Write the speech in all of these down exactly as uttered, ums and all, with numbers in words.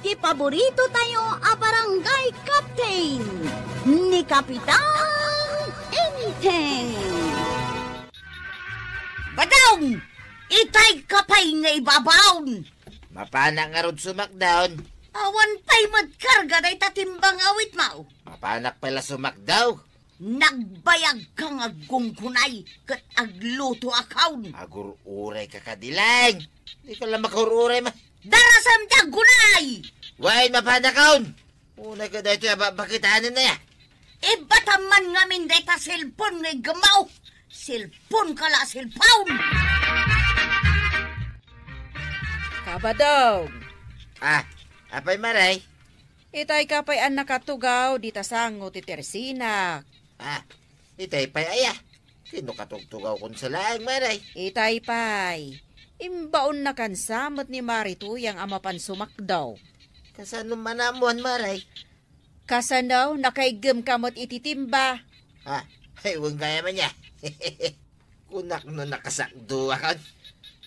Ti paborito tayo a barangay captain, ni Kapitan Enteng. Badong! Itay ka pay nga ibabaon! Mapanak ngarud sumakdaw. Awan pay met karga dayta timbang awit mao. Mapanak pay la sumakdaw. Nagbayag ka nga aggunggunay ket agluto a kaon. Agur-uray ka kadi laeng. Di ka la makur-uray ma- Darasem ti aggunay! Wen, mapanakaon! Unay ka daytoy a ba-, bakitanen na ya. Ibatam man ngamin dayta cellphone nga iggemmo. Cellphone ka la, cellphone! Kabadong! Ah, apay, Maray? Itay ka pay a nakatugaw dita sango ti tersinak. Ah, itay pay aya? Ken no katugtugawkon sa laeng, Maray. Itay pay. Imbaonnakan sa met ni Mari Tuyang a mapan sumakdaw. Kasano man ammoan, Maray? Kasano, nakaiggem ka met iti timba? Ah, ay, wen gayam aya. Kunak no nakasakduakon.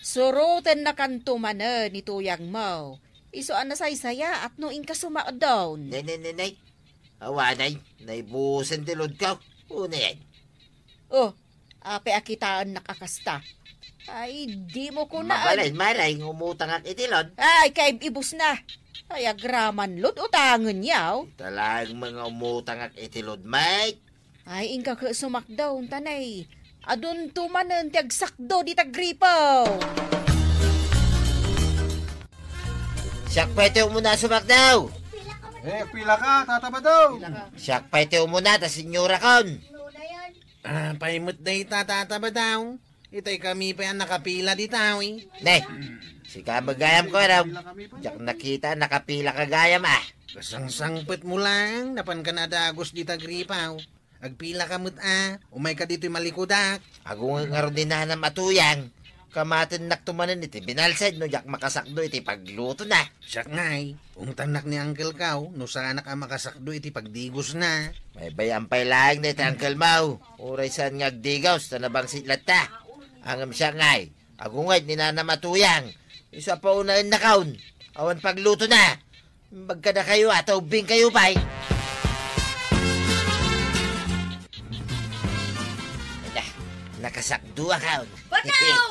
Surotennakanto manen ni Tuyangmo. Isu a nasaysayaat no inka sumakdaw. Nay, nay, nay, nay. Awanay, naibusen ti load ko. Unayen. Oh, apay a kitaennak a kasta? Ay, dimo kunaan. Mabalin, Maray, nga umutangak iti load. Ay, kaib-ibus na. Ay, agraman load, utangen yaw. Ita laeng nga umutangak iti load, Mike. Ay, inka ket sumakdaw, unta nay. Adunto manen ti agsakdo dita gripo. Siak pay ti umuna a sumakdaw. Eh, pila ka, Tata Badaw? Siak pay ti umuna ta senyorakon. Ah, pay met dayta, Tata Badaw. Itay kami pay a nakapila dita, eh. Ne, sika met gayam ko, raw. Diak nakita, nakapila ka gayam, ah. Kasangsangpetmo lang, napanka a dagus dita gripo. Agpila ka met a, umay ka ditoy malikudak. Agunget ngarud ni Nanam a Tuyang, kamatennakto manen iti binalsad no diak makasakdo iti paglutona. Siak ngay, ungtannak ni Uncle Kaw no saanak a makasakdo iti pagdigosna. Maybay-am pay laeng dayta Uncle Mau, uray saan nga agdigos ta nabangsit latta. Ngem siak ngay, agunget ni Nanam a Tuyang, isu a paunaennakon, awan paglutona. Imbag kadakayo a, ta ubbingkayo pay. Ala, nakasakduakon. Badaw!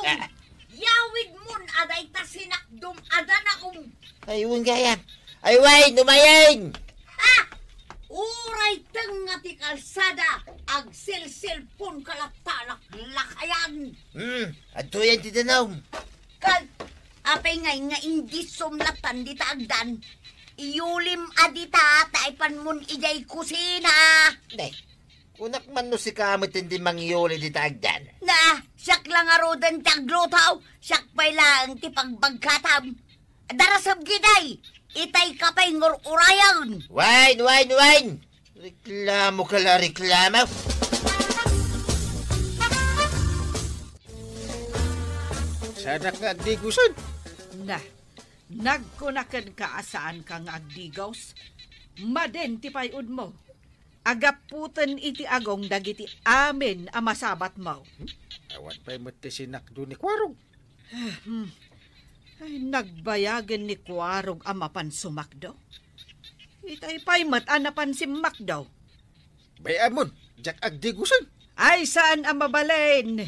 Yawidmon a dayta sinakdom a danaom. Ay, wen gayam. Ay, wen, umayen! Ha! Uray tengnga ti kalsada, agselselponka latta a laklakayan. Hmm, adtoyen ti danaom. Ket apay ngay nga indisom lattan dita agdan? Iyolim a dita ta ipanmon idiay kusina. Ne, kunak man no sika met ti mangiyoli dita agdan. Na, siak la ngaruden ti agluto, siak pay laeng ti pagbagkatam. Darasem gidi, itay ka pay ngur-urayen. Wen, wen, wen! Reklamoka la, reklamo! Saanak nga agdigosen? Na, nagkuna kenka a saanka nga agdigos? Madin ti pay-odmo. Agaputen iti agong dagiti amin a masabatmo. Hmm? Awan pay met ti sinakdo ni Kuarog. Hmm. Ay, nagbayagen ni Kuarog a mapan sumakdo. Itay pay met a napan simmakdo. Bay-amon, diak agdigosen. Ay, saan a mabalin.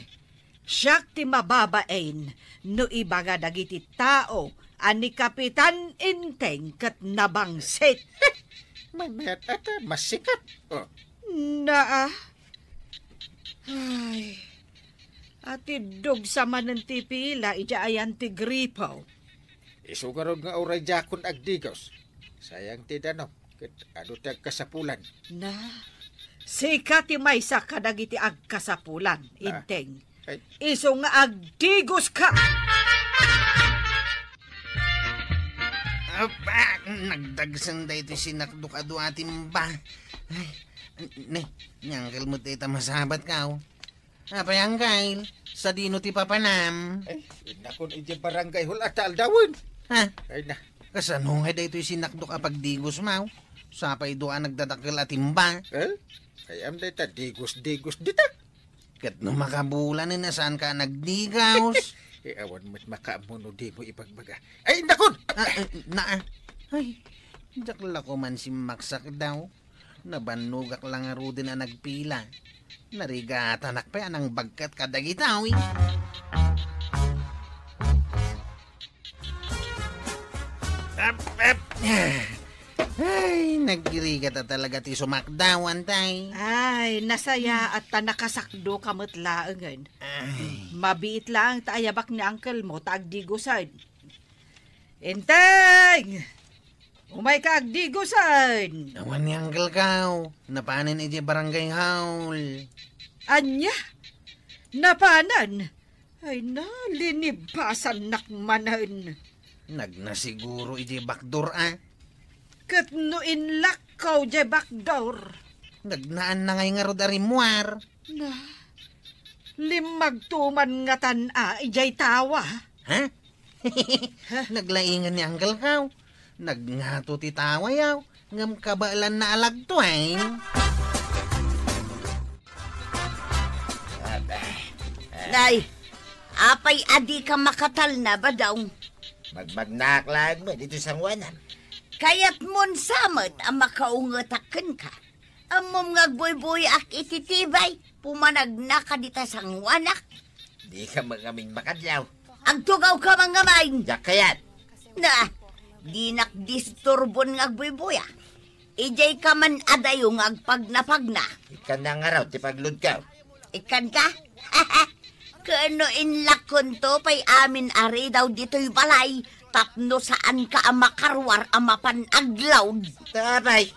Siak ti mababain no ibaga dagiti tao a ni Kapitan Enteng ket nabangsit. Maymayat ata, masikat. Oh. Naa. Ay, atiddog sa manen ti pila idiay ayan ti gripo. Isu ngarud nga uray diakon agdigos. Sayang ti danom, ket adu ti agkasapulan. Na, sika ti maysa kadagiti agkasapulan, Ah. Enteng. Ay. Isu nga agdigoska. Aba, nagdagsen daytoy sinakdok a dua a timba. Ay, ne, ni Uncle met dayta masabatka, oh. Apay, Uncle, sadino ti papanam? Ay, innakon iti barangay hall a ta aldawen. Ha? Ay na. Kasano nga daytoy sinakdok a pagdigosmo? Sapay dua a nagdadakkel a timba. Eh? Ay, am dayta digos-digos dita. Ket no makabulanen a saanka a nagdigos? Eh, awan met makaammo no dimo ibagbaga. Ay, innakon! Ah, eh, na, ah. Ay, diak la koma simmaksak daw. Nabannogak la ngaruden a nagpila. Narigatanak pay a nangbagkat kadagita, uy. Ap, ap. Ay, nagrigata talaga ti sumakdaw, Antay. Ay, nasayaat ta nakasakdoka met laengen. Ay. Mabiit laeng ta ayabak ni uncle mo ta agdigosen. Enteng! Umayka agdigosen! Awan ni Uncle Kao. Napanen idiay barangay hall. Ania? Napanen? Ay na, linibasannak manen. Nagna siguro idiay bakdor, a. Ket no inlakkaw diay bakdor? Nagnaanna ngay ngarud a rimmuar. Na, limmagto man ngatan a idiay tawa. Ha? Naglaingan ni Uncle Kao. Nagngato ti tawa, yaw. Ngem kabaelanna a lagtueng. Nay, apay a dika makatalna, Badong? Magmagnaak laeng met ditoy sangoanam. Kayatmon sa met a makaungetak kenka. Ammom nga agbuybuyaak iti tibay, pumanagnaka dita sangoanak. Dika mangamin makadlaw. Agtugawka mangamin. Diak kayat. Na, dinak disturbon nga agbuybuya. Idiayka man adayo nga agpagnapagna. Ikkanna ngarud ti pagludkaw. Ikkanka? Ken no inlakkonto pay amin a ridaw ditoy balay, tapno saanka a makaruar a mapan aglaud. Apay,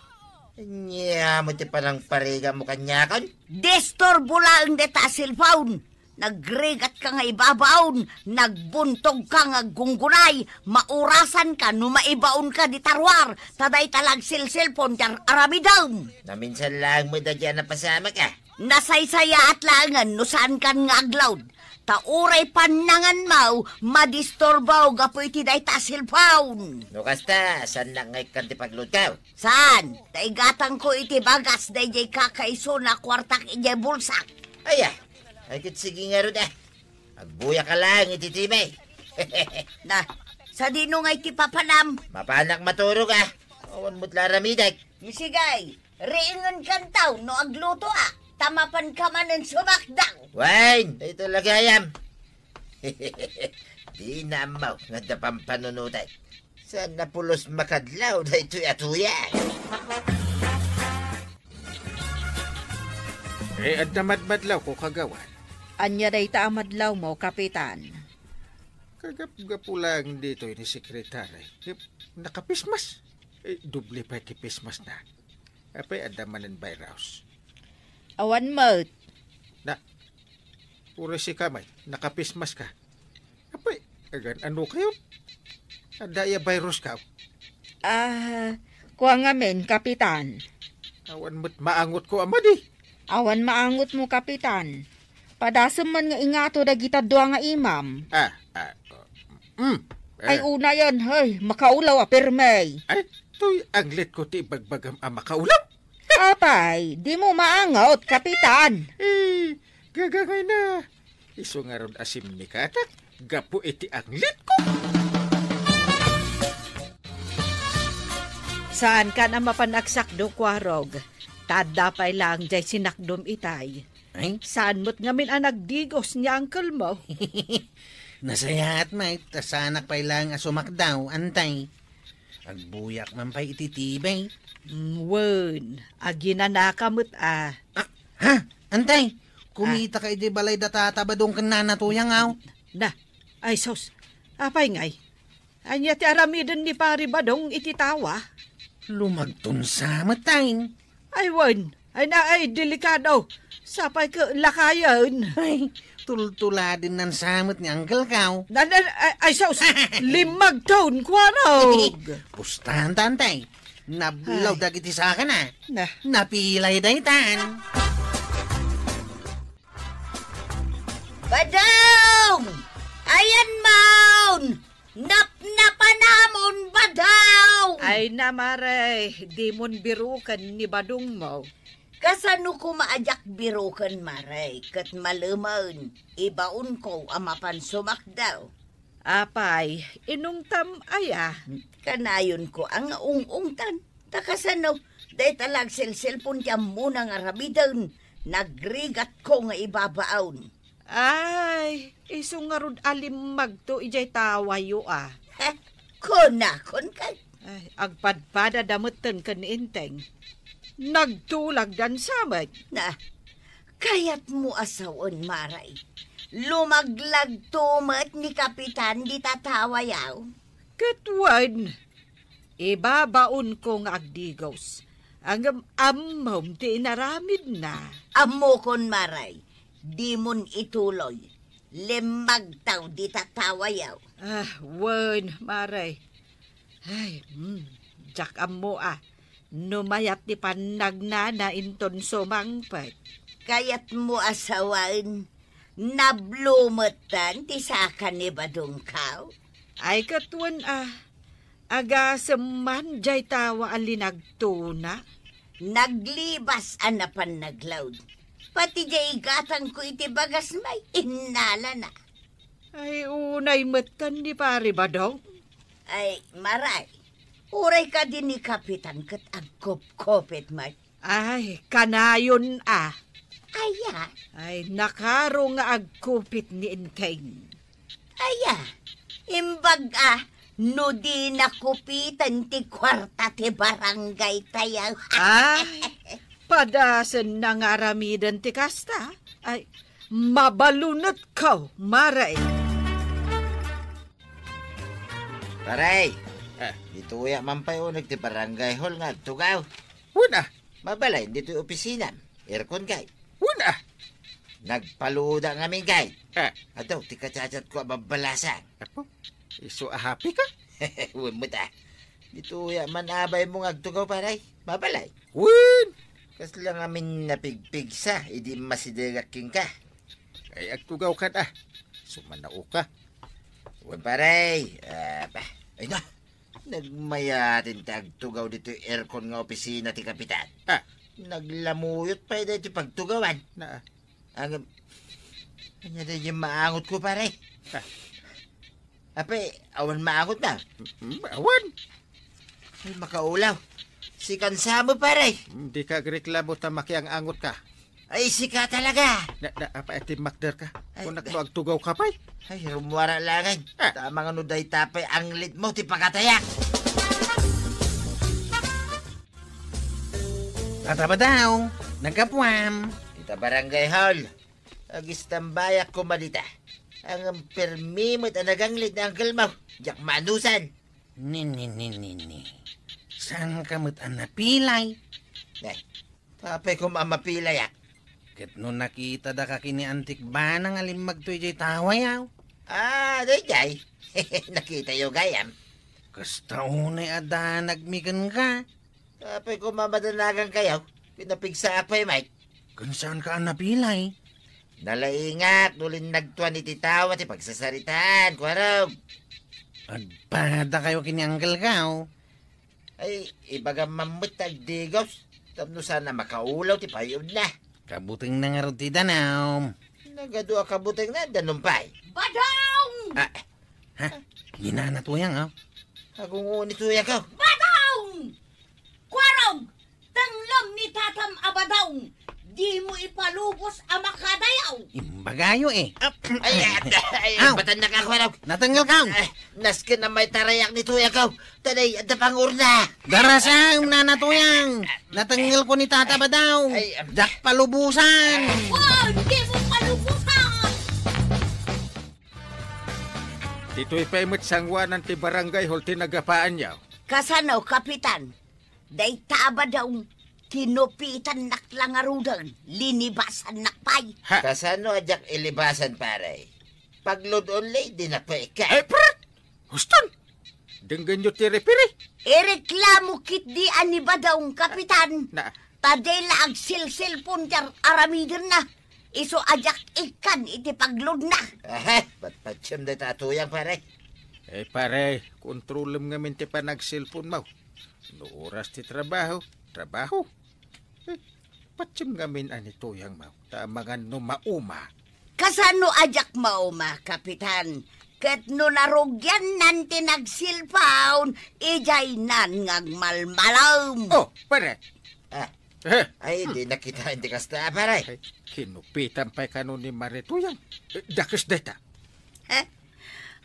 ania met ti panangparigamo kaniakon? Disturbo laeng dayta a cellphone. Nagrigatka nga ibabaon, nagbuntogka nga aggunggunay, maurasanka no maibaonka dita ruar, ta dayta la agselselpon ti ar-aramidem. Naminsan laeng met daydiay a napasamak, a. Nasaysayaat laengen no saankan nga aglaud, ta uray pannanganmo, madisturbo gapu iti dayta a cellphone. No kasta, saannak nga ikkan ti pagludkaw? Saan? Ta igatangko iti bagas daydiay kakaisuna a kuartak idiay bulsak. Aya, ay ket sige ngarud, a. Agbuyaka laeng iti tibay. Na, sadino ngay ti papanam? Mapanak maturog, a. Awan met la aramidek. Sige, riingenkanto no aglutoak, ta mapanka manen sumakdaw. Wen, daytoy la gayam. Dina ammo nga adda pampanunotek. Saan a pulos makadlaw daytoy a tuya? Eh, adda madmadlawko, kagawad. Ania dayta a madlawmo, Kapitan? Kagapgapu laeng ditoy ni Sekretary. Eh, naka-face mask. Eh, doble pay ti face mask na. Apay, adda manen virus? Awan met. Na, uray sika met, naka-face mask ka. Apay, agan-ano kayo? Adda aya virus ka? Ah, kua ngamin, Kapitan. Awan met maangotko a madi. Awan maangotmo, Kapitan. Padasem man nga ingato dagita dua nga imam. Ah, ah, mm, Ay, eh. Unayen, hey, makaulaw a pirmi. Ay, toy anglitko ti ibagbagam a makaulaw? Apay, dimo maangot, Kapitan. Eh, gagangayna. Isu ngarud a simmikatak gapu iti anglitko. Saankan a mapan agsakdo, Kuarog. Ta adda pay laeng diay sinakdom itay. Ay? Saan met ngamin a nagdigos ni uncle mo? Nasayaat met, ta saanak pay laeng a sumakdaw, Antay. Agbuyak man pay iti tibay. Mm, wen, aginanaka met a. Ah, ha? Antay, kumita ka iti balay da Tata Badong ken Nana Tuyang, aw? Na, ay sus, apay ngay? Ania ti aramiden ni Pari Badong iti tawa? Lumagtonsa met, tay. Ay, wen, ay na, ay, delikado. Sapay ka lakayen. Ay, tultuladen nan samet ni Uncle Kao. Na, na, ay, ay, sus, limmagton, Kuarog. Pustahan, Tantay. Nablaw Ay. dagiti sakana. Na. Napilay daytan. Badong! Ayan maun! Napnapanamon, Badong! Ay na, Mare, dimon biroken ni Badong mo. Kasano koma a diak biroken, Mare, ket malemen, ibaonko a mapan sumakdaw. Apay, inungtam aya? Kanayonko a nga ung-ungtan. Ta kasano, dayta la agselselpon ti ammona nga aramiden, nagrigatko nga ibabaawn. Ay, isu ngarud a limmagto idiay tawayo a. Heh, kunakon kay. Ay, agpadpadada metten ken ni Enteng. Nagtulagdan sa met. Na, kayatmo a sawen, Maray. Lumaglagto met ni Kapitan dita tawayo. Ket wen, ibabaonko nga agdigos. Ngem ammom ti inaramidna. Ammokon, Maray. Dimon ituloy. Limmagtaw dita tawayo. Ah, wen, Maray. Ay, hmm, diak ammo a. No mayat ti pannagnana inton sumangpet. Kayatmo a sawen, nablo metten ti saka ni Badongko? Ay, ket wen a, agasem man diay tawa a linagtona. Naglibas a napan naglaud. Pati diay igatangko iti bagas may, innalana. Ay, unay metten ni Pari Badong. Ay, Maray, uray kadi ni Kapitan ket agkupkupit met. Ay, kanayon a. Aya? Ay, nakaro nga agkupit ni Enteng. Aya? Imbag a, no di nakupiten ti kuarta ti barangay tayo. Ay, padasen na nga aramiden ti kasta. Ay, mabalunetko, Maray. Paray, Ah. ditoya man pay uneg ti barangay hall nga agtugaw. Wen a. Mabalin ditoy opisinam. Aircon kay. Wen a. Nagpaluda ngamin kay. Ah. Adu, ti kachatchatko a babbalasang. Apo, isu a happy ka? Wen met a. Ditoya man abaymo nga agtugaw, paray. Mabalin. Wen. Kasla ngamin napigpigsa, idi masidegak kenka. Ay, agtugaw ka da. Sumanao ka. Wen, pare. Ah, pa. Ay, na. Nagmayaten ti agtugaw ditoy aircon nga opisina ti kapitan. Ah. Naglamuyot pay daytoy pagtugawan. Na. Ang, ania daytoy maangotko, pare? Ah. Apay, awan maangot na? Mm, awan. Ay, makaulaw. Sikan sa mo, pare. Mm, di ka agreklamo ta makiang-angot ka. Ay, sika talaga. Na, na, apay, ati makder ka? Ay, kunak no agtugaw ka pay? Ay, rummuara langan. Ah. Tama nga no dayta pay anglit mo, ti pagatayak. Tata Badong, naggapuam. Ita barangay hall. Agistambayak koma dita. Ang permi met a naganglit ni Uncle Mau. Diak maanusan. Ni, ni, ni, ni, ni. Saan ka met a napilay? Nay, tapay ko mamapilayak. Ket no nakita da ka kini Antik Banang a limmagto idiay tawayaw? Ah, daydiay. Nakita yo gayam. Kasta unay a danag mi kenka. Apay ko mamadanagan kayo? Pinapigsa apay, Mike. Kansaanka a napilay? Nalaingak no linnagtuan iti tawa ti pagsasaritaan, kuarog. Agpada kayo kini Uncle Gao. Ay, ibagam mammet ti agdigos. Tapno sana makaulaw ti payudna. Kabuteng na ngarud ti danum. Nagadu a kabuteng na danum pay. Badong! Ah, ha? Ginana tuyang, ah. Agunguni tuyang ka. Badong! Kuarog! Tenglem ni tatam a Badong! Di mo ipalubos a makadayaw! Imbagayo, eh. Ay, ay, ay, Aw! Batan na ka, kuarog. Natengel ka. Ay, nasken na may tarayak ni tuyang ka. Taday, adda pangurna. Darasang, Nana Tuyang. Natengel ko ni Tata Badong. Ay, am- Dak palubusan. Wow, di mo palubusan! Ditoy pay met sanguanan ti barangay hall ti nagapaanyo. Kasano, Kapitan? Dayta a Badong, kinupitannak la ngaruden, linibasannak pay. Ha? Kasano a diak ilibasan, pare? Paglud-on lay, di na pay ka. Ay, prat! Huston! Denggenyo ti refere. Ireklamo ketdi a ni Badong, Kapitan. Na. Ta di la agsilsilpon ti ar-, aramidenna. Isu a diak ikkan iti pagludna. Aha, patpatsem dayta a tuyang, pare. Eh, pare, kontrolem ngamin ti panagsilponmo. No oras ti trabaho, trabaho. Eh, patsem ngamin a ni tuyangmo, ta amangan no mauma. Kasano a diak mauma, Kapitan? Ket no narugiannan ti nagsilpaon, idiaynan nga agmalmalem. Oh, pare. Ah. Eh. Ay, di nakita ti kasta, pare. Ay, kinupitan pay kano ni Mare Tuyang. Eh, dakes dayta. Eh,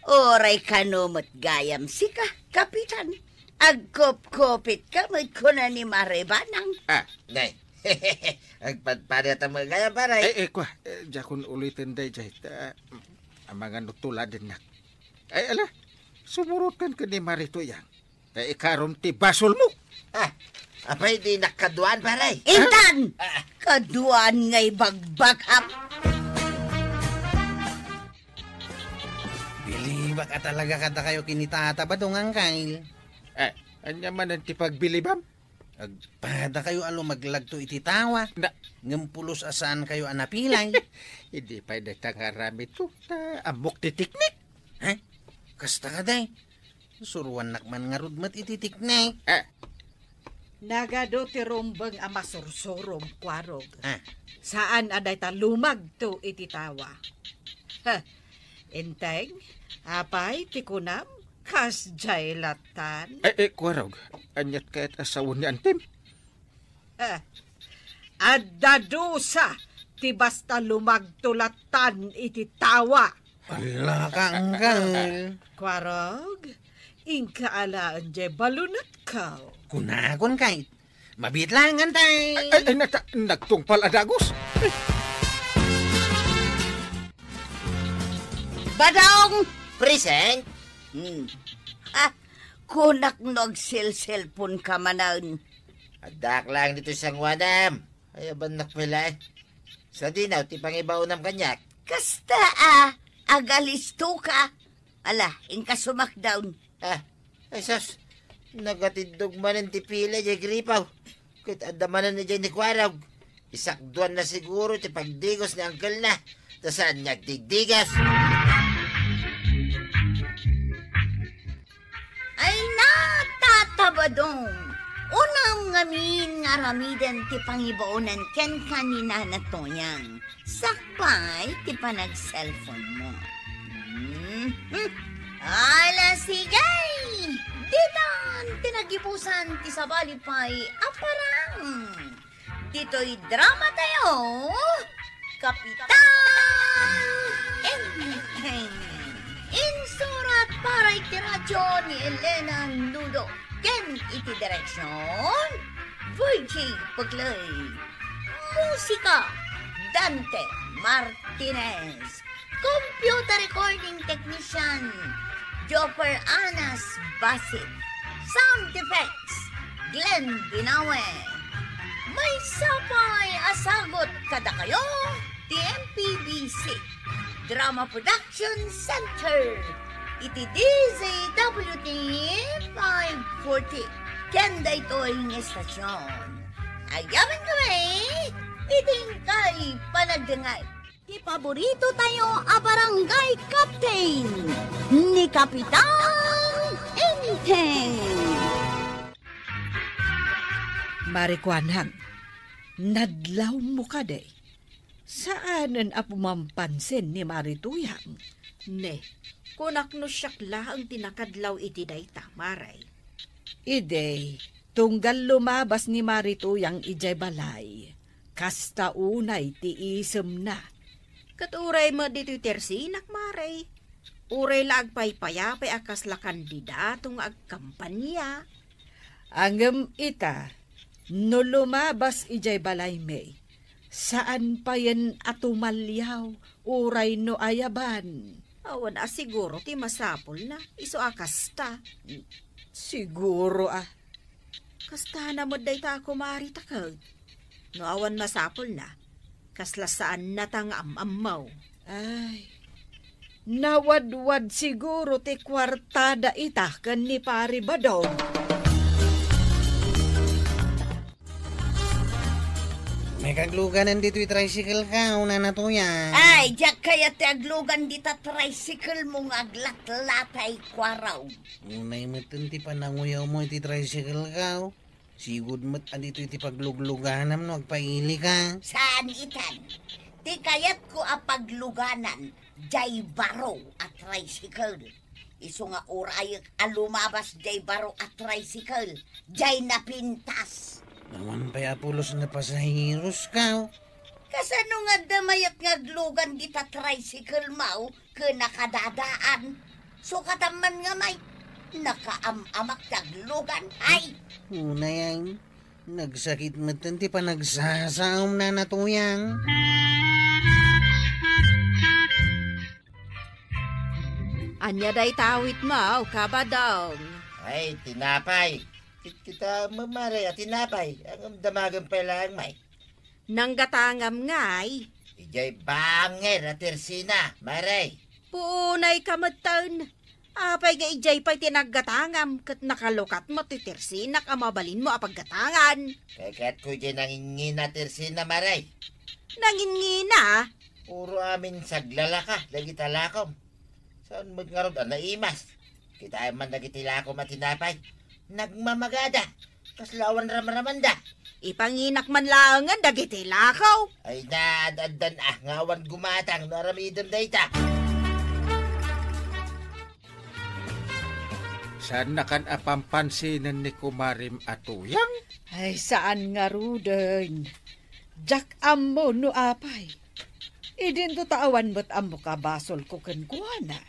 uray kano met gayam sika, Kapitan. Agkupkupit ka met kuna ni Mare Banang. Ah. Nay. Agpadpadi ta met gayam, pare. Eh, eh, kwa, eh, diakon uliten daydiay. Ta, amangan no tuladennak. Ay, ala, sumurotkan ken ni Mare Tuyang. Ta ikarom ti basolmo. Ah, apay di nakaduan, pare? Intan! Ah. Kaduan nga ibagbagam. Bilibak a talaga kadakayo ken ni Tata Badong, Angkel. Eh, ania manen ti pagbilibam? Agpadakayo a lumaglagto iti tawa. Na- Ngem pulos a saankayo a napilay. Idi pay dayta nga aramidko, ta ammok ti teknik. Ha? Kasta kadi? Suroannak man ngarud met iti teknik. Eh. Nagadu ti rumbeng a masursurom, Kuarog. Ah. Saan a dayta lumagto iti tawa. Ha, Enteng, apay ti kunam? Kasdiay latan? Eh, eh, Kuarog, aniat kayat a sawen ni Antem? Eh, adda dusa ti basta lumagto latan iti tawa. Ala ka, Angkel. Kuarog, inka alaen jay balunetko. Kunakon kay, mabiit laeng, Antay. Ay, ay, ay, nata-, nagtungpal a dagus. Ay. Badong! Present? Hmm. Ah, kunak no agselselpon ka manen. Addaak laeng ditoy sanguanam. Ay, abannak pay laeng. Sadino ti pangibaonam kaniak? Kasta a, agalisto ka. Ala, inka sumakdaw. Ah, ay sus, nagatiddog manen ti pila jay gripaw. Ket adda manen idiay ni Kuarog. Isakduanna siguro ti pagdigos ni angkelna, ta saan nga agdigdigos. Ay, natatabadong! Unam ngamin nga aramiden ti pangibaonan kenka ni Nana Toyang. Sakbay ti panagselponmo. Mhm. Ala, sige! Ditan ti nagibusan ti sabali pay a parang. Ditoy drama tayo, Kapitan Enteng. Insurat para iti radyo ni Elena Nudo. Ken iti direksyon, Virgie Puglay. Musika, Dante Martinez. Computer recording technician, Jopper Anas Basit. Sound effects, Glenn Binawe. Maysa pay a sagut kadakayo ti M P B C Drama Production Center iti D Z W T five forty. Ken daytoy nga estasyon. Agyamankami iti inkay panagdengngeg. Ti paborito tayo a barangay captain, ni Kapitan Enteng. Mare Kuanang, nadlawmo kadi? Saanen a pumampansin ni Mare Tuyang. Ne, kunak no siak laeng ti nakadlaw iti dayta, Mare. Idi, tunggal lumabas ni Mare Tuyang idiay balay, kasta unay ti isemna. Ket uray met ditoy tersinak, Mare. Uray la agpaypayapay a kasla kandidato nga agkampanya. Ngem ita, no lumabas idiay balaymi, saan payen a tumaliaw uray no ayaban. Awan a siguro ti masapulna, isu a kasta. Siguro a. Kastana met dayta a kumari ta ket. No awan masapulna, kasla saannata nga am-ammo. Ay, nawadwad siguro ti kuartada ita ken ni Pari Badong. May kagluganan ditoy tricycle ka, una na to yan. Ay, diak kayat ti aglugan dita tricycle mo nga aglatlatay, Kuarog. Unay metten ti pananguyawmo iti tricycle ka, oh. Sigud met a ditoy ti paglugluganam no agpaili ka. Saan itan? Ti kayatko a pagluganan, jay baro a tricycle. Isu nga urayek a lumabas jay baro a tricycle, jay napintas. Awan pay a pulos nga pasaheros ka. Kasano nga adda mayat nga aglugan dita tricycle mo ken nakadadaan? Sukatan man nga may nakaam-amak ti aglugan. Ay! Unay ay, nagsakit metten ti panagsasaom, Nana Tuyang. Ania dayta awitmo, Kabadong? Ay, tinapay. Kit-, kita mamare a tinapay. Ang damagem pay laeng, may. Nanggatangam ngay. Idiay bangir a Tersina, mare. Puunay ka metten. Apay nga idiay pay ti naggatangam ket nakalukatmo ti Tersinak a mabalinmo a paggatangan? Kayatko idiay nangingina a Tersina, mare. Nangingina? Puro amin saglalaka dagita lakom. Saan met ngarud a naimas? Kitaem man dagiti lakom a tinapay. Nagmamagada. Kasla awan ramramanda. Ipanginak man laengen dagiti lakaw. Ay, naad-addan a nga awan gumatang no aramidem dayta. Saannakan a pampansinen ni kumarem a Tuyang? Ay, saan ngaruden. Diak ammo no apay. Idinto ta awan met ammok a basolko kenkuana.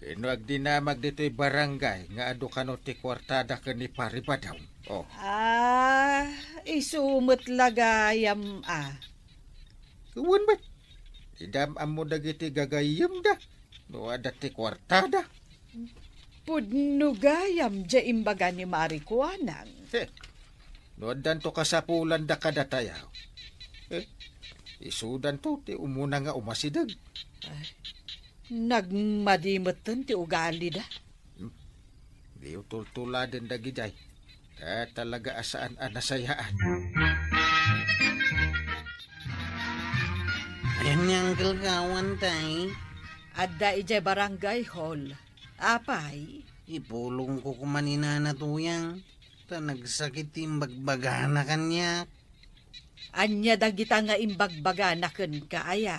Ino agdinamag ditoy barangay nga adu kano ti kuartada ken ni Pari Badong? Oh. Ah, isu met la gayam a. Wen met. Dida am-ammo dagiti gagayyemda. No adda ti kuartada. Pudno gayam diay imbaga ni Mari Kuanang. He. No addanto kasapulanda kadatayo. Eh, isudanto ti umuna nga umasideg. Ay, nagmadi metten ti ugalida. Hmm. Diyo tultuladen dagidiay. Ta talaga a saan a nasayaan. Ayan ni Uncle Kawan, tay. Adda idiay barangay hall. Apay? Ipulongko koma ni Nana Tuyang. Ta nagsakit ti imbagbagana kaniak. Ania dagita nga imbagbagana kenka aya?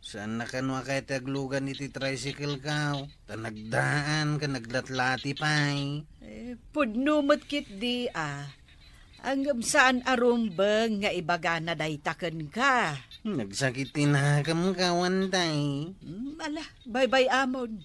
Saanna kano a kayat ti aglugan iti tricycle ko, ta nagdaan ken naglatlati pay. Eh, pudno met ketdi a. Ngem saan a rumbeng nga ibagana dayta kenka. Nagsakit ti nakem, Kawan, tay. Hmm, ala, baybay-amon.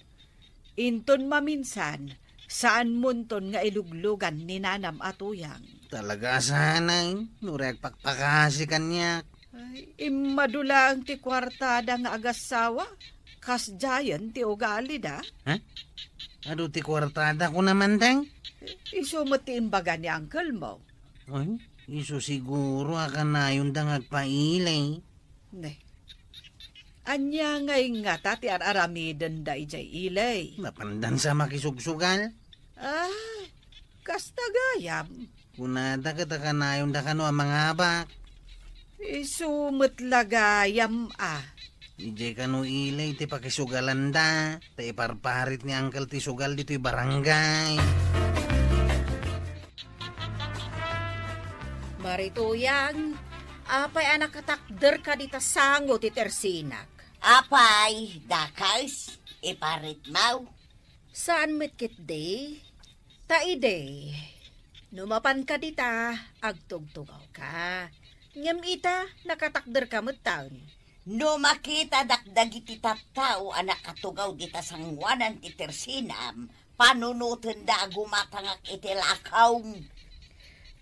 Inton maminsan, saanmonton nga iluglugan ni Nanam a Tuyang. Talaga a saan ay, no rek pakpakasi kaniak. Ay, immadu laeng ti kuartada nga agassawa, kasdiayen ti ugalida. Ha? Adu ti kuartada ko naman, tay? Isu met ti imbaga ni uncle mo. Ay, isu siguro a kanayonda nga agpailay. Ne. Ania ngay ngata ti ar-aramidenda idiay ili? Napandan sa makisugsugal? Ah, kasta gayam. Kunada ket a kanayonda kano a mangabak. Isu met la gayam a. Idiay kano ili ti pakisugalanda, ta iparparit ni Uncle ti sugal ditoy barangay. Mari Tuyang, apay a nakatakderka dita sango ti tersinak? Apay, dakes, iparitmo? Saan met ketdi? Ta idi, no mapanka dita, agtugtugawka. Ngem ita, nakatakderka metten. No makitadak dagiti tattao a nakatugaw dita sangoanan ti tersinam, panunotenda a gumatangak iti lakaw.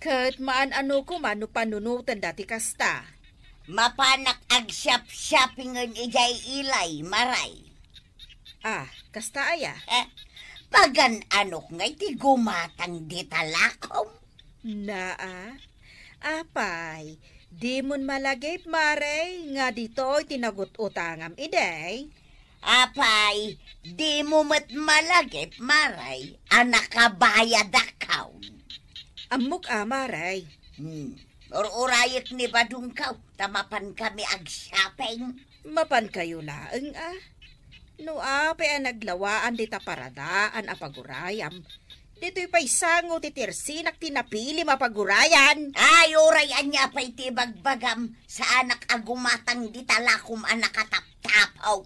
Ket maan-ano koma no panunotenda ti kasta? Mapanak agsiapsiapingen idiay ili, Mare. Ah, kasta aya? Eh, pagan-anok ngay ti gumatang dita lakaw? Naa, apay, dimon malagip, Mare, nga ditoy ti nagut-utangam idi? Apay, dimo met malagip, Mare, a nakabayadakon? Ammok a, Mare. Hmm, ur-urayek ni Badongko, ta mapankami ag-shopping. Mapankayo laeng a. No apay a naglawaan dita paradaan a pagurayam, Ditoy pay sango ti tersinak ti napilim a pagurayan. Ay, uray ania pay ti bagbagam, saanak a gumatang dita lakom a nakataptapaw.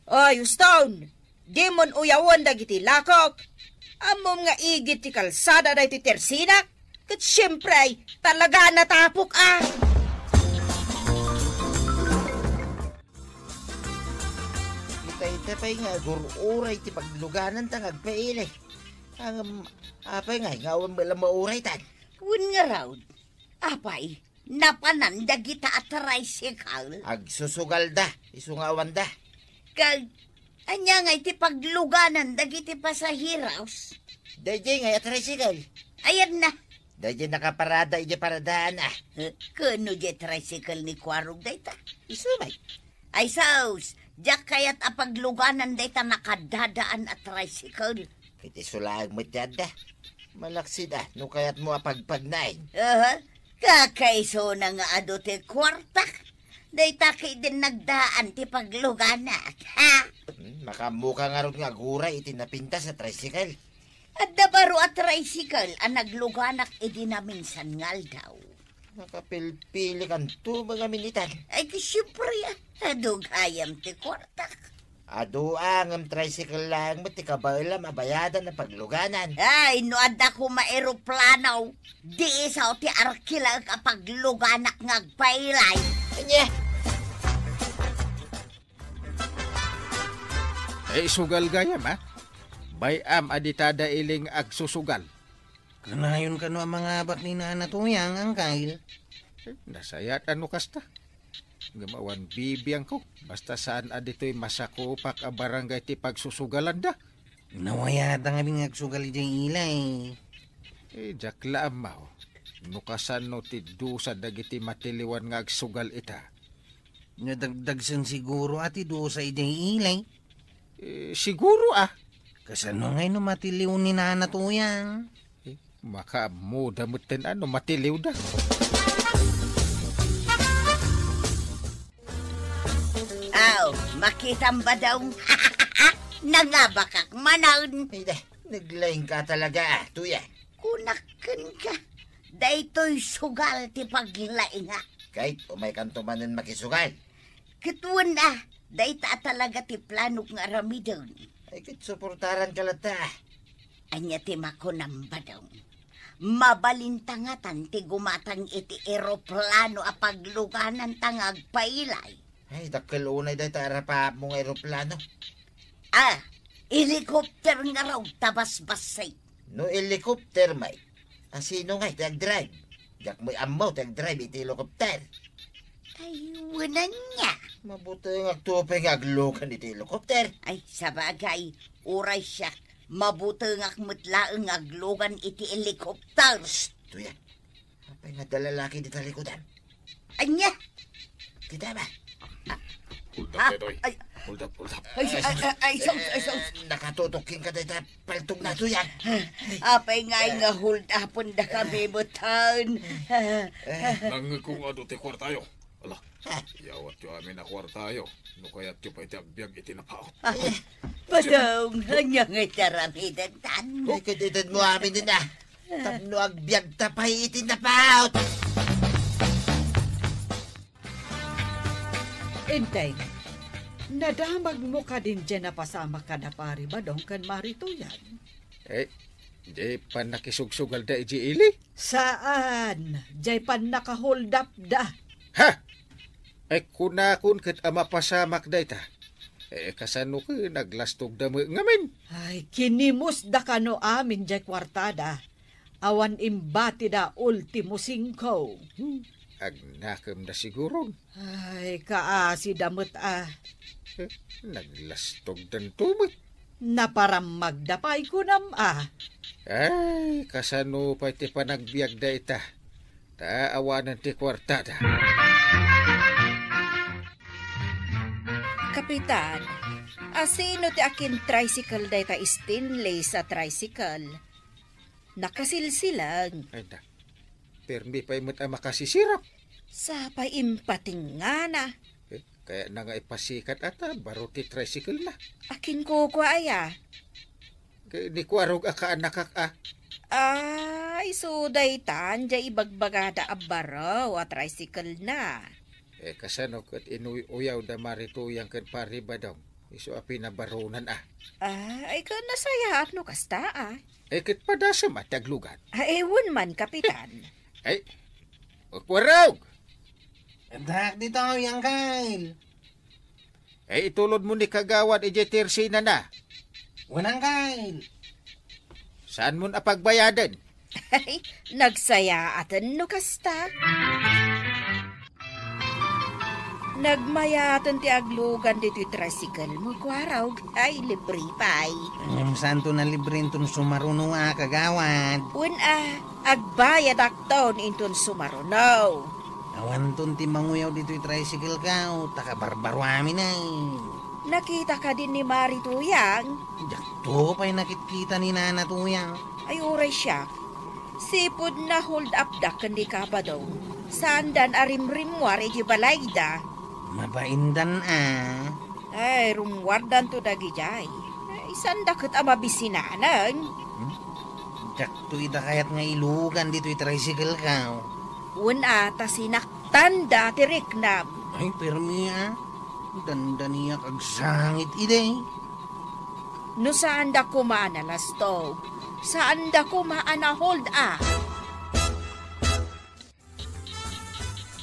Ay, Uston, dimon uyawen dagiti lakok. Ammom nga igid ti kalsada daytoy tersinak? Ket siempre, talaga a natapok a. Ita, ita pay nga agur-uray ti paglugananta nga agpaili. Ngem, apay ngay nga awan met la mauray tan? Wen ngarud, apay, napanan dagita a tricycle? Agsusugalda, isu nga awanda. Kag, ania ngay ti pagluganan dagiti pasaheros? Daydiay ngay a tricycle. Ayanna. Daydiay nakaparada idiay paradaan, a. Eh, ken no diay tricycle ni Kuarog dayta? Isu met. Ay sus, diak kayat a pagluganan dayta nakadadaan a tricycle. Iti isu laeng met ti adda. Malaksid a, no kayatmo a pagpagnaen. Aha, kakaisuna nga adu ti kuartak. Dayta ketdin nagdaan ti pagluganak, ha? Hmm, makaammoka ngarud nga aguray iti napintas a tricycle. Adda baro a tricycle a nagluganak idi naminsan nga aldaw. Nakapilpilikanto met ngamin itan. Ay, ti siempre, a. Adu gayam ti kuartak. Adu a, ngem tricycle laeng met ti kabaelam a bayadan a pagluganan. Ay, no adda koma eroplano, di isu ti arkilaek a pagluganak nga agpailay. Ania? Ay, sugal gayam, a. Bay-am a dita da iling agsusugal. Kanayon kano a mangabak ni Nana Tuyang, Angkel? Eh, nasayaat a no kasta. Ngem awan bibiangko, basta saan a ditoy masakupak a barangay ti pagsusugalanda. Nawayata ngamin nga agsugal idiay ila, eh. Eh, diak la ammo. No kasano ti dusa dagiti matiliwan nga agsugal ita? No dagdagsen siguro a ti dusa idiay ila, eh. Eh, siguro, a. Kasano ngay no matiliw ni Nana Tuyang? Eh, makaammoda metten a no matiliwda. Aw, makitam, Badong? Nangabakak manen. Ay, da, naglaingka talaga, a, Tuyang. Kunak kenka, daytoy sugal ti paglaingak. Ket umaykanto manen makisugal. Ket wen a, dayta a talaga ti planok nga aramiden. Ay, ket suportaranka latta. Ania ti makunam, Badong? Mabalinta ngatan ti gumatang iti eroplano a paglugananta nga agpailay. Ay, dakkel unay dayta a rapaapmo nga eroplano. A, helicopter ngarud ta basbassit. No helicopter met, a, sino ngay ti agdrive? Diak met ammo ti agdrive iti helicopter. Ay, wen ania? Mabutengakto pay nga aglugan iti helicopter. Ay, sabagay, uray siak, mabutengak met laeng nga aglugan iti helicopter. Psst, Tuyang. Apay nga adda lalaki dita likudan? Ania? Kita ba? Hold up, Detoy. Ay. Hold up, hold up. Ay, ay, ay, ay, sus, ay, sus. Eh, nakatutok kenka dayta paltogna, Tuyang. Apay ngay nga hold upendakami metten? Nangngegko nga adu ti kuartayo. Ala, yawatyo amin a kuartayo. No kayatyo pay ti agbiag iti napaut. Ah, Badong, ania ngay ti aramidentan? Ay, ket itedmo amin, a. Tapno agbiagta pay iti napaut. Enteng, nadamagmo kadin diay napasamak kada Pari Badong ken Mari Tuyang? Eh, diay pannakisugsugalda idiay ili? Saan, diay pannakaholdapda. Ha! Ay, kunakon ket a mapasamak dayta. Eh, kasano ket naglastogda met ngamin? Ay, kinimusda kano amin diay kuartada. Awan imbatida ultimo singko. Hmm, agnakemda siguron. Ay, kaasida met a. Eh, naglastogdanto met. Naparammagda pay kunam a. Ay, kasano pay ti panagbiagda ita? Ta awanen ti kuartada. Kapitan, asino ti akin-tricycle dayta stainless a tricycle? Nakasilsilang. Ay, da. Permi pay met a makasisirap. Sapay impatingngana. Eh, kayatna nga ipasikat a ta baro ti tricycle na. Akin kukua aya? Ket ni Kuarog a kaanakak a. Ay, isu daytan, diay ibagbagada a baro a tricycle na. Eh, kasano ket inuy-uyaw da Mari Tuyang ken Pari Badong? Isu a pinabaronan a. Ah, ay, ket nasayaat no kasta a. Eh, ket padasem a ti aglugan. Ay, wen man, Kapitan. Ay, o Kuarog! Addak ditoy, Angkel. Eh, itulod mo ni Kagawad idiay tersinana. Wen, Angkel. Saan mon a pagbayaden? Ay, nagsayaaten no kasta. Nagmayaten ti aglugan ditoy tricycle mo, Kuarog. Ay, libre pay. Ngem saanto a libre inton sumaruno a, Kagawad? Wen a, agbayadakton inton sumaruno. Awanton ti manguyaw ditoy tricycle ko, ta kabarbaroamin ay. Nakita kadi ni Mari Tuyang? Diakto pay nakitkita ni Nana Tuyang. Ay, uray siak. Sipud na-hold up da ken ni Kabadong. Saandan a rimrimmuar iti balayda. Mabaindan a. Ay, rummuardanto dagidiay. Ay, saanda ket a mabisinaneng. Hmm? Diakto ida kayat nga ilugan ditoy tricycle ko. Wen a, ta sinaktanda ti riknam. Ay, permi a. Dandaniak agsangit idi. No saanda koma a nalastog, saanda koma a na-hold up.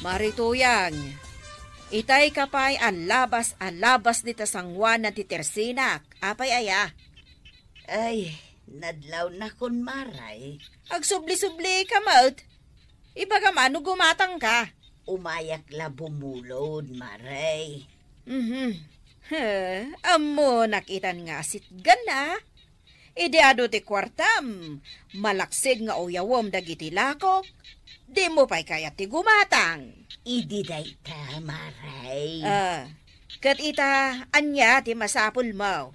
Mari Tuyang, itay ka pay a labas a labas dita sangoanan ti tersinak. Apay aya? Ay, nadlawnakon, Maray. Agsubli-subli ka met. Ibagam a no gumatang ka. Umayak la bumulod, Maray. Mhm. He, ammonak itan nga asitgan a. Idi adu ti kuartam, malaksid nga uyawem dagiti lakok. Dimo pay kayat ti gumatang. Idi dayta, Maray. Ah, ket ita, ania ti masapulmo?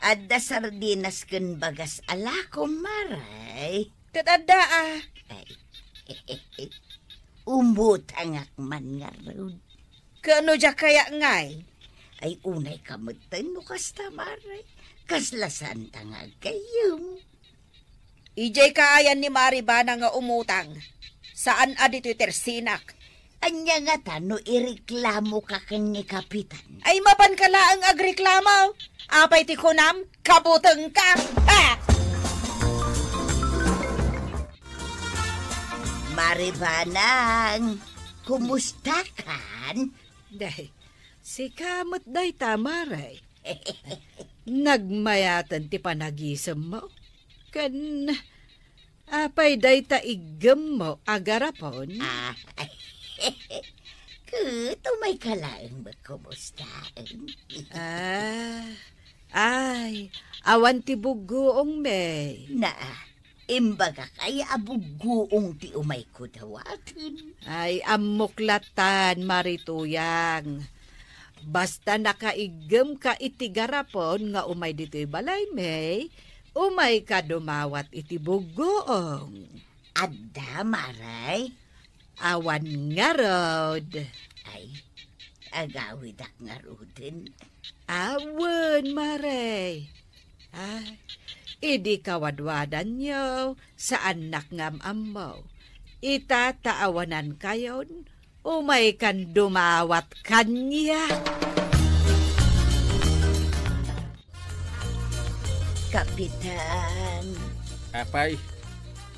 Adda sardinas ken bagas a lakom, Maray. Ket adda a. Ay. Umutangak man ngarud. Ket no diak kaya ngay? Ay, unay ka metten no kasta, Maray. Kasla saanta nga aggayyem. Idiay kaayan ni Mari Banang nga umutang. Saan a ditoy tersinak. Ania ngata no ireklamoka ken ni Kapitan? Ay, mapanka laeng agreklamo. Apay ti kunam? Kabutengka. Ha! Mari Banang, kumusta kan? Day, sika met dayta, Mare. Nagmayaten ti panagisemmo. Ken apay dayta iggemmo a garapon? Ah, ket umayka laeng met kumustaen. Ah, ay, awan ti buggoong, May. Naa, imbagak aya a buggoong ti umayko dawaten? Ay, ammok latan, Mari Tuyang. Basta nakaiggemka iti garapon nga umay ditoy balay, May, umayka dumawat iti buggoong. Adda, Maray? Awan ngarud. Ay, agawidak ngaruden. Awan, Maray. Ah, idi kawadwadanyo, saannak nga am-ammo. Ita ta awanankayon, umaykan dumawat kaniak. Kapitan. Apay,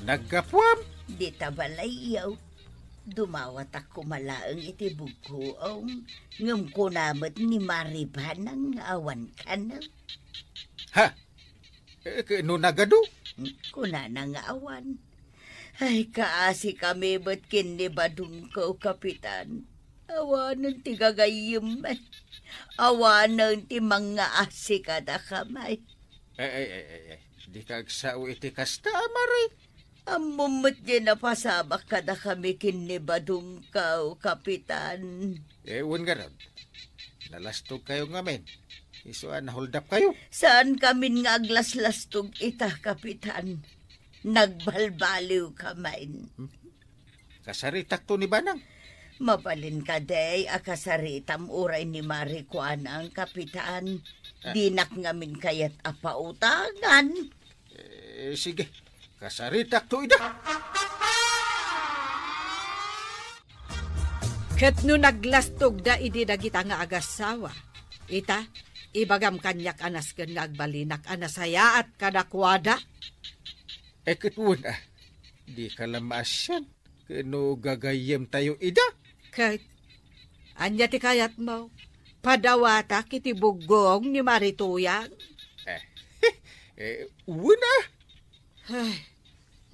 naggapuam? Dita balayyo. Dumawatak koma laeng iti buggoong, ngem kuna met ni Mari Banang nga awan kano. Ha? Eh, ket no nagadu? Kunana nga awan. Ay, kaasikami met ken ni Badongko, Kapitan. Awanen ti gagayyem. Awanen ti mangngaasi kadakami. Ay, ay, ay, ay, ay. Dika agsao iti kasta, Mari. Ammom met diay napasamak kadakami ken ni Badongko, Kapitan. Eh, wen ngarud, nalastogkayo ngamin. Isu a nahuldapkayo. Saankamin nga aglaslastog ita, Kapitan. Nagbalbaliwkamin. Hmm? Kasaritakto ni Banang. Mabalin kadi a kasaritam uray ni Mari Kuanang, Kapitan. Ah. Dinak ngamin kayat a pautangan. Eh, sige, kasaritakto ida. Ket no naglastogda idi dagita nga agassawa, ita, ibagam kaniak a nasken nga agbalinak a nasayaat kadakuada. Eh, ket wen a, dika la maasian ken no gagayyemtayo ida. Ket ania ti kayatmo? Padawatak iti buggong ni Marituyang? Eh, eh, wen a. Ay,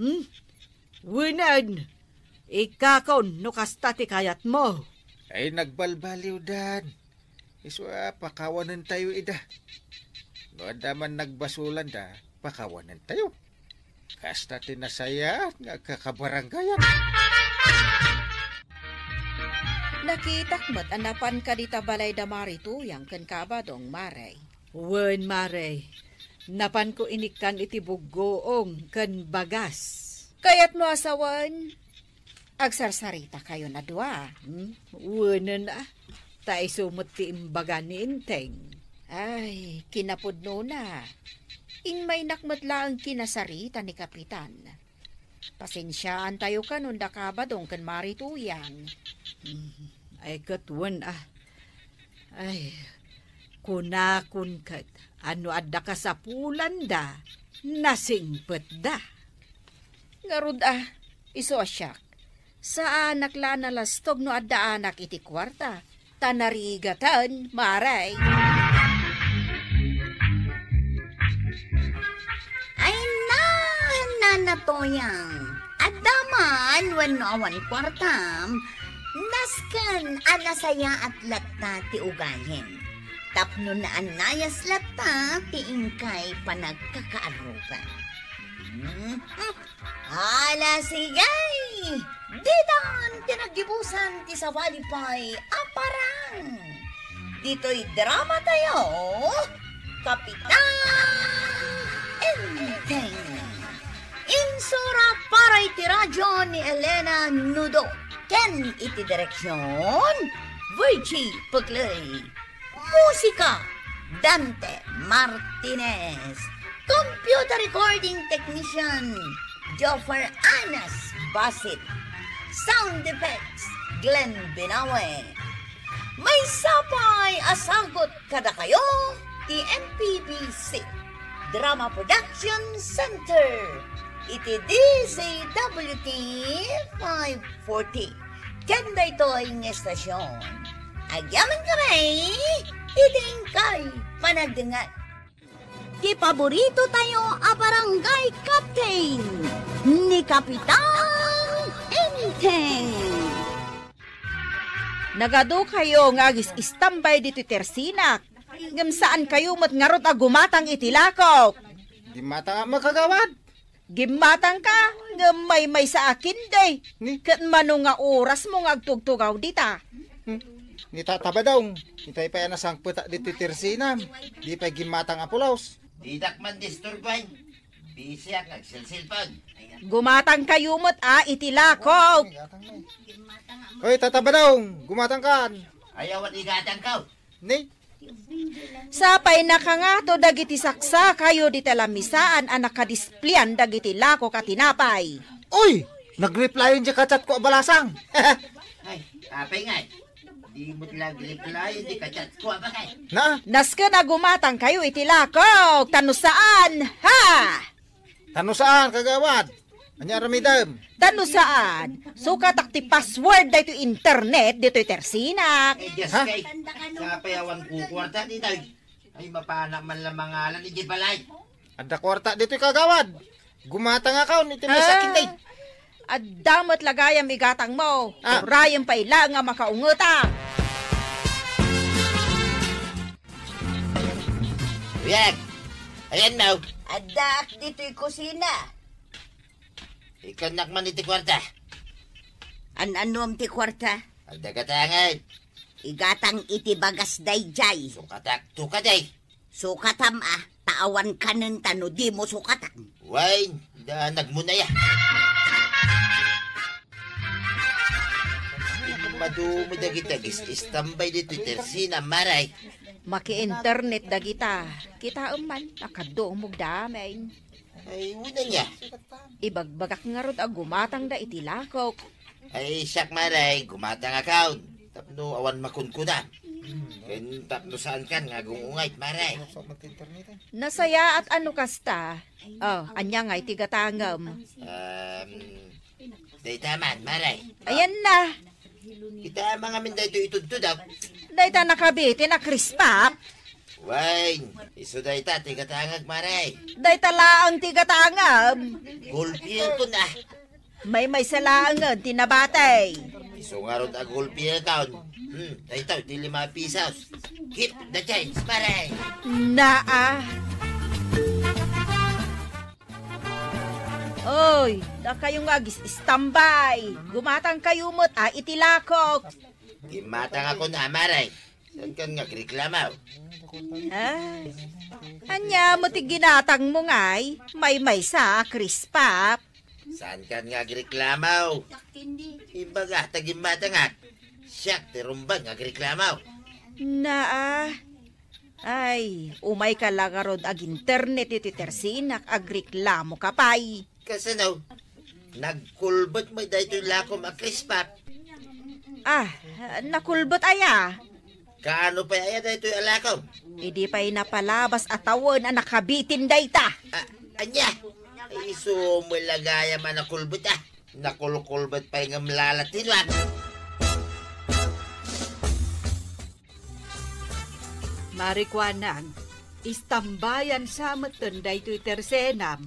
hmm? Wenen, ikkakon no kasta ti kayatmo. Ay, nagbalbaliwdan. Isu a, pakawanentayo ida. No adda man nagbasolanda, pakawanentayo. Kasta ti nasayaat nga agkakabarangayan. Nakitak met a napan kadi ta balay da Marituyang ken Kabadong, Mare. Wen, Mare. Napanko inikkan iti buggoong ken bagas. Kayatmo a sawen, agsarsarita kayon a dua, hmm? Wenen a, ta isu met ti imbaga ni Enteng. Ay, kinapudnona. Immaynak met laeng kinasarita ni Kapitan. Pasensiaantayo kanon da Kabadong ken Marituyang. Hmm, ay, ket wen a. Ay, kunakon ket a no adda kasapulanda, nasingpetda. Ngarud a, isu a siak, saanak la a nalastog no addaanak iti kuarta, ta narigaten, Mare. Ay, na, Nana Toyang, adda man wenno awan kuartam, nasken a nasayaat latta ti ugalim. Tapno naannayas latta ti inkay panagkakaarugan. Hmm. Ala, sige! Ditan ti naggibusan ti sabali pay a parang. Ditoy drama tayo, Kapitan Enteng. Insura para iti radyo ni Elena Nudo. Ken iti direksyon, Virgie Pugley. Musika, Dante Martinez. Computer recording technician, Joffer Anas Basit. Sound effects, Glenn Binawe. Maysa pay a sagut kadakayo ti M P B C Drama Production Center iti D Z W T five forty. Ken daytoy nga estasyon, agyamankami iti inkay panagdengngeg. Ti paborito tayo a barangay captain, ni Kapitan Enteng. Nagadu kayo nga agis-istambay ditoy tersinak, ngem saan kayo met ngarud a gumatang iti lakok. Gimmatang a makagawad. Gimmatangka, ngem maymaysa a kindi. Ni? Ket mano nga oras mo nga agtugtugaw dita? Hmm? Ni Tata Badong, itay pay a nasangpetak ditoy tersinam. Di pay gimmatang a pulos. Didak man disturban. Bisiak, agsilsilpag. Gumatang kayo met a iti lakok. Hoy, Tata Badong, gumatang kan. Ayaw at igatang ka. Ni? Sapay nakangato dagiti saksakayo dita lamisaan a nakadisplian dagiti lakok a tinapay. Uy! Nag-replyan diay ka-chat ko a balasang. Ay, apay ngay. Di mo nag-replyan diay ka-chat ko a bakay. Na? Nasken a gumatang kayo iti lakok, ta no saan, ha? Ta no saan, kagawad? Ania aramidem? Ta no saan, sukatak ti password daytoy internet ditoy tersinak. Eh, Diyos Ha? kay, sapay awan kukuarta ditoy. Ay, mapana man lang mangalan, iti balay. Adda kuarta ditoy, kagawad. Gumatang akon iti maysa a kindi. Adda met la gayam igatang mo. Ah. Urayem pay la nga makaungetang. Uyag! Ayan, Mau. Addaak ditoy kusina. Ikannak man iti kuarta. An-anuam ti kuarta? Adda gatangan. Igatang iti bagas daydiay. Sukatak, sukat ay. Sukatam a, ta awan kanen ta no di mo sukatan. Wen, danag mo na ya. Madumog dagiti agis-istambay ditoy tersina, Mare. Maki-internet dagita. Kitaem man, nakadumog da amin. Ay, wen ania. Ibagbagak ngarud a gumatangda iti lakok. Ay, siak, Mare, gumatangakon. Tapno awan makunkuna. Ken tapno saankan nga agung-ungayt, Mare. Nasayaat a no kasta. Oh, ania ngay ti gatangem? Um, dayta man, Mare. Ayan na. Kita mangamin daytoy itudtudok. Dayta nakabitin a krispap. Wen, isu dayta ti gatangek, Mare. Dayta laeng ti gatangem. Gulpiekon, ah. Maymaysa laengen ti nabati. Isu ngarud a gulpiekon. Hmm, daytoy ti lima pisos. Keep the change, Mare. Naa. Oy, dakayo nga agis-istambay. Gumatangkayo met a iti lakok. Gimmatangakon a, Mare. Saankan nga agreklamo? Ah, ania met ti ginatangmo ngay? Maymaysa a krispap. Saankan nga agreklamo? Ibaga ta gimmatangak. Siak ti rumbeng nga agreklamo. Naa. Ay, umayka la ngarud ag-internet iti tersinak, agreklamoka pay. Kasano? Nagkulbet met daytoy lakom a krispap. Ah, nakulbet aya? Kaano pay aya daytoy a lakom? Idi pay napalabas a tawen a nakabitin dayta. Ah, ania? Isu met la gayam a nakulbet, ah. Nakulkulbet pay ngem lala ti ruak. Mare Kuanang, istambayan sa metten daytoy tersenam.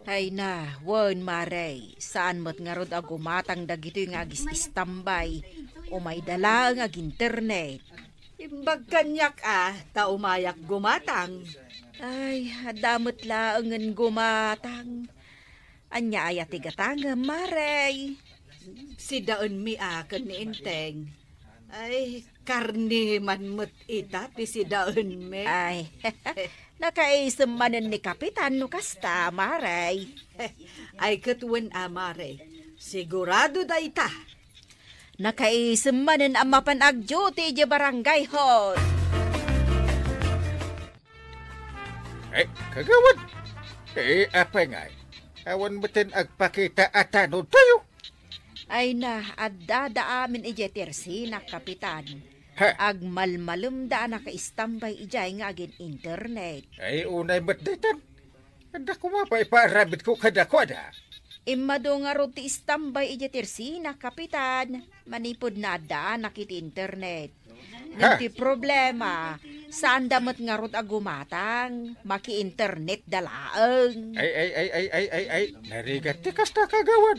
Ay na, wen, Mare, saan met ngarud a gumatang dagitoy nga agis-istambay. Umayda laeng ag-internet. Imbag kaniak a, ta umayak gumatang. Ay, adda met laengen gumatang. Ania aya ti gatangem, Mare? Sidaenmi a ken ni Enteng. Ay, karne man met ita ti sidaenmi. Ay, nakaisem manen ni Kapitan no kasta, Mare. Ay, ket wen a, Mare. Sigurado dayta. Nakaisem manen a mapan ag-duty idiay barangay hall. Eh, kagawad. Eh, apay ngay? Awan metten agpakita a tanod tayo. Ay na, adda da amin idiay tersinak, Kapitan. Ha? Agmalmalemda a nakaistambay idiay nga agin-internet. Ay, unay met daytan. Adda koma pay ipaarabidko kadakuada. Immadu ngarud ti istambay idiay tersinak, Kapitan. Manipud naaddaanak iti internet. Ngem Ha? ti problema, saanda met ngarud a gumatang, maki-internetda laeng. Ay, ay, ay, ay, ay, ay, ay, narigat ti kasta, kagawad.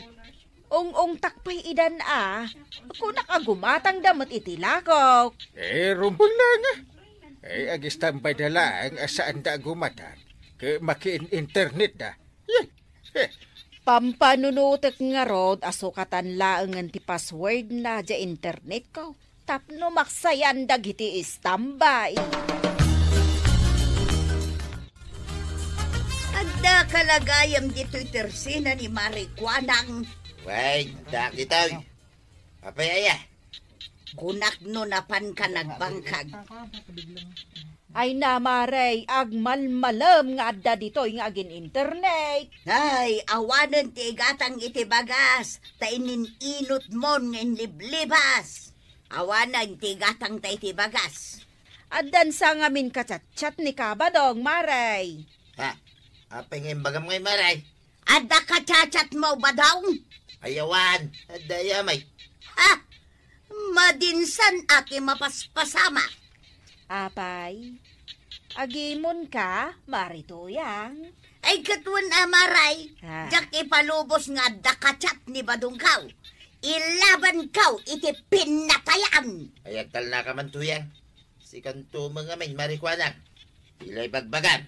Ung-ungtak pay idan a, kunak a gumatangda met iti lakok. Eh, rumbeng laeng a. Eh, agistambayda laeng a saanda a gumatang, ket maki-in-internetda. Yeh, eh. Pampanunotek ngarud a sukatan laengen ti passwordna diay internetko tapno maksayan dagiti istambay. Adda ka la gayam ditoy tersena ni Mare Kuanang. Wen, adda ditoy. Apay aya? Kunak no napanka nagbangkag. Ay na, Mare, agmalmalem nga adda ditoy nga agin-internet. Ay, awanen ti igatang iti bagas, ta inin-inutmon nga inliblibas. Awanen ti igatangta iti bagas. Addan sa ngamin kachatchat ni Kabadong, Mare. Ha? Apay nga imbagam ngay, Mare? Adda kachatchatmo, Badong? Ay, awan. Adda aya met. Ha? Madinsan a ti mapaspasama. Apay, agimonka, Mare Tuyang? Ay, ket wen a, Mare. Ha? Diak ipalubos nga adda kachat ni Badongko. Ilabanko iti pinatayan. Ay, agtalnaka man, Tuyang. Sikanto met ngamin, Mare Kuanang. Ti la ibagbagam.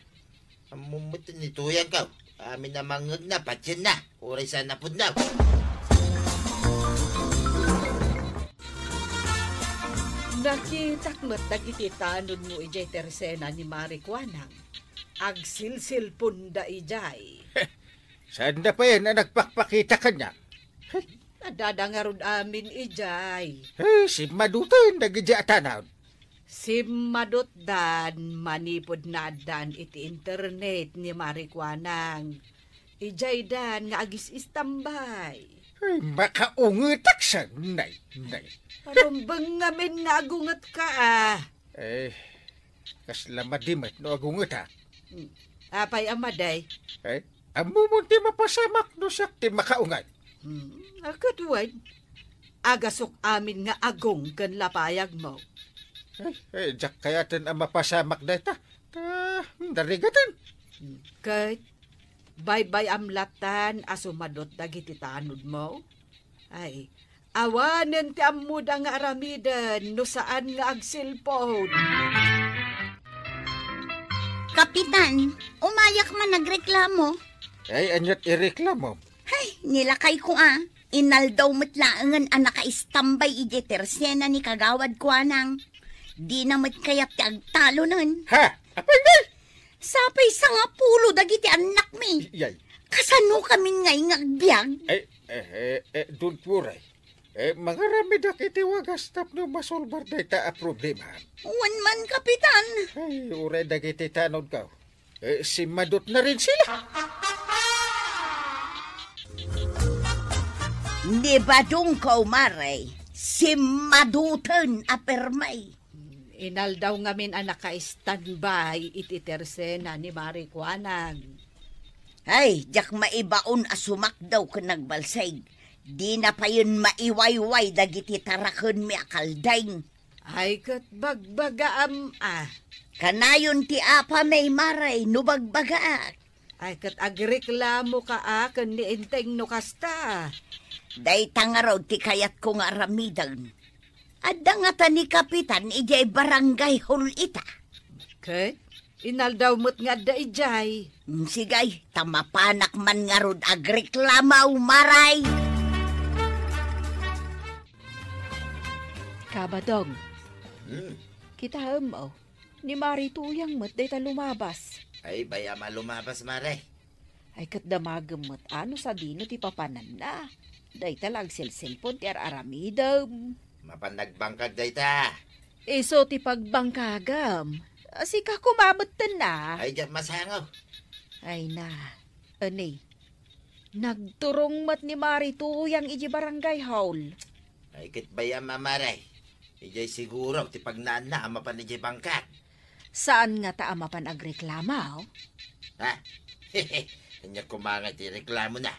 Ammom met ni Tuyangko. Amin a mangngegna, patienna. Uray saan a pudno. Nakitak met dagiti tanodmo idiay tersena ni Mare Kuanang. Agsilsilponda idiay. Saanda payen a nagpakpakita kaniak? Adda ngarud amin idiay. Eh, simmadutan dagiti a tanod. Simmadutdan manipud naaddan iti internet ni Mari Kuanang. Ijaydan nga agis-istambay. Ay, makaungetak sa, nay, nay. Arumbeng ngamin nga agungetka, a. Eh, kasla madi met no agungetak. Hmm. Apay a madi? Eh, ammomon ti mapasamak no siak ti makaunget. Hmm, a, ket wen, agasok amin nga agong ken lapayagmo. Eh, eh, diak kayaten a mapasamak dayta. Ta, hmm, narigaten. Hmm, ket baybay-am lattan a sumadot dagiti tanodmo? Ay, awanen ti ammoda nga aramiden no saan nga agselpon. Kapitan, umayak man nagreklamo. Ay, aniat ireklamo? Hay, nilakayko a. Inaldaw met laengen a nakaistambay idiay tersena ni Kagawad Kuanang. Dina met kayat ti agtalonen. Ha? Apay ngay? Sapay sangapulo dagiti annakmi. Iyay. Kasano kamin ngay nga agbiag? Eh, eh, eh, eh, don't worry. Eh, mangaramedak iti wagas tapno masolbar dayta a problema. Wen man, Kapitan. Ay, uray dagiti tanodko. Eh, simmadutna rin sila. Ni Badong Kaumare, simmaduten a permay. Inaldaw ngamin a naka-standby iti tersena ni Mari Kuanang. Ay, diak maibaon a sumakdaw ken nagbalsig. Dina payen maiwayway dagiti tarakenmi a kalding. Ay, ket bagbagaam a. Kanayon ti apami, Mare, no bagbagaak. Ay, ket agreklamoka a ken ni Enteng no kasta. Dayta ngarud ti kayatko nga aramiden. Adda ngata ni Kapitan idiay barangay hall ita. Ket inaldaw met nga adda idiay. Mm, sige, ta mapanak man ngarud agreklamo, Mare. Kabadong. Hmm. Kitaem, o. Ni Mari Tuyang met dayta lumabas. Ay, bay-am a lumabas, Mare. Ay, ket damagem met a no sadino ti papananna. Dayta la agselselpon ti ar-aramidem. Mapan nagbangkag dayta. Isu ti pagbangkagem. Sika koma metten a. Ay, diak masango. Ay na. Ani, nagturong met ni Mari Tuyang idiay barangay hall. Ay, ket bay-am a, Mare. Idiay siguro ti pagnaanna a mapan idiay bangkag. Saan ngata a mapan agreklamo? Ha? Ania koma nga ti reklamona?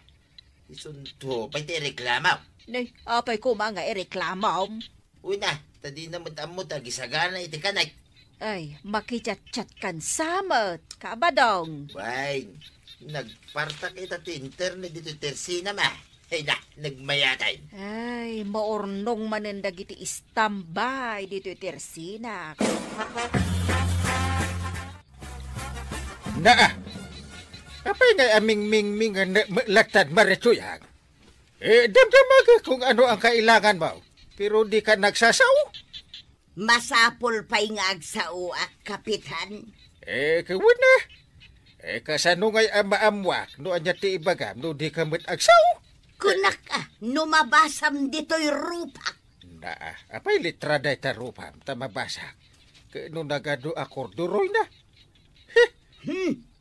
Isunto pay ti reklamo. Nay, apay koma nga ireklamom? Uy na, ta dina met ammo ti agisagana iti kanek. Ay, makichatchat kan sa met, Kabadong. Wen, nagpartak ita ti internet ditoy tersinam a. Ay na, nagmayaten. Ay, maurnong manen dagiti istambay ditoy tersinak. Naa, apay ngay a mingmingmingan met latta, Mari Tuyang? Eh, damdamagek kung ano ang kailangan mo, pero di ka nagsasao. Masapul pay nga agsaoak, Kapitan. Eh, kawen na. Eh, kasano ngay a maammuak no ania ti ibagam no di ka met agsao? Kunak a, no mabasam ditoy rupak. Naa, apay letra dayta rupam ta mabasak? Ket no nagadu a korduroy na. Hmm.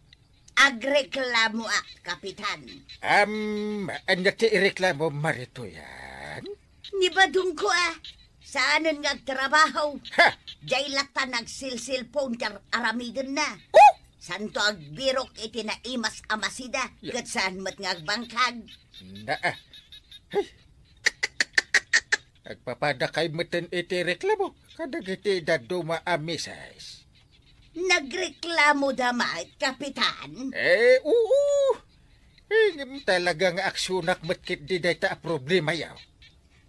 Agreklamoak, Kapitan. Am, ania ti ireklamo, Mari Tuyang? Ni badongko a, saanen nga agtrabaho. Ha! Diay latta nagsilsilpon ti ar-, aramidenna. Oh! Santo agbirok iti naimas a masida, Ya. Ket saan met nga agbangkag. Naa. Hey! Agpapadakay metten iti reklamo kadagiti dadduma a misis. Nagreklamoda met, Kapitan? Eh, oo. Eh, ngem talaga nga aksyonak met ketdi dayta a problemayo.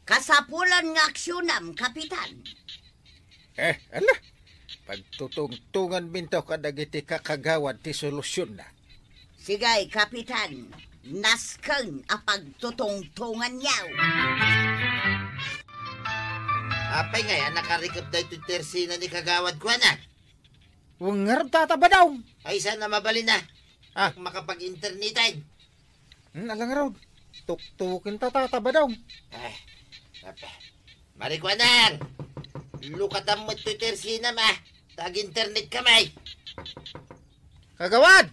Kasapulan nga aksyonem, Kapitan. Eh, ala, pagtutungtonganminto kadagiti kakagawad ti solusyonna. Sige, Kapitan, nasken a pagtutungtonganyo. Apay ngay a nakarikep daytoy tersina ni Kagawad Kuana? Wen ngarud, Tata Badong. Ay, saan a mabalin a? Ah. Makapag-interneten. Hmm, ala ngarud. Tuktuken ta, Tata Badong. Eh, apa. Mari Kuanang! Lukatam met toy tersinam, a. Ta ag-internet kami. Kagawad!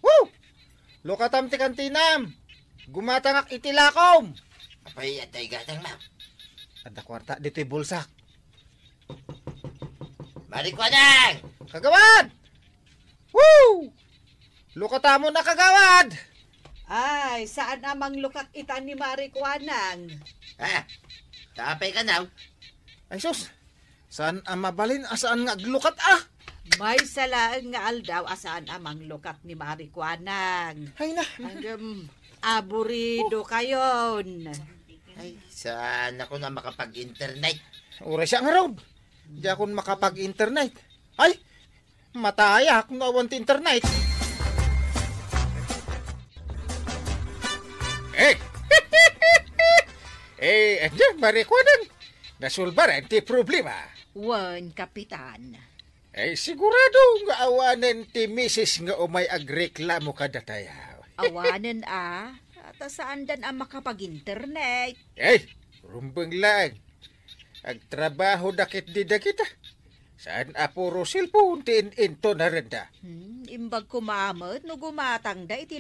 Woo! Lukatam ti kantinam. Gumatangak iti lakom. Apay, adda igatangmo? Adda kuarta ditoy bulsak. Mari Kuanang! Kagawad! Woo! Lukatamon a, kagawad! Ay, saan a manglukat ita ni Mari Kuanang? Ah, ta apay kano? Ay sus, saan a mabalin a saan nga aglukat a? Maysa laeng nga aldaw a saan a manglukat ni Mari Kuanang. Ay na. Agem, aburido kayon. Ay, saan ako na makapag-internet? Uray siya ngarud. Di akon makapag-internet. Ay, matayak no awan ti internet. Eh, eh, anya, Mari Kuanang? Nasulbaran ti problema. Wen, Kapitan. Eh, sigurado nga awanen ti misis nga umay agreklamo kadatayo. Awanen a, ta saandan a makapag-internet. Eh, rumbeng laeng. Agtrabaho da ketdi dagita. Saan a puro cellphone ti in-intonarenda. Hmm, imbag koma met no gumatangda iti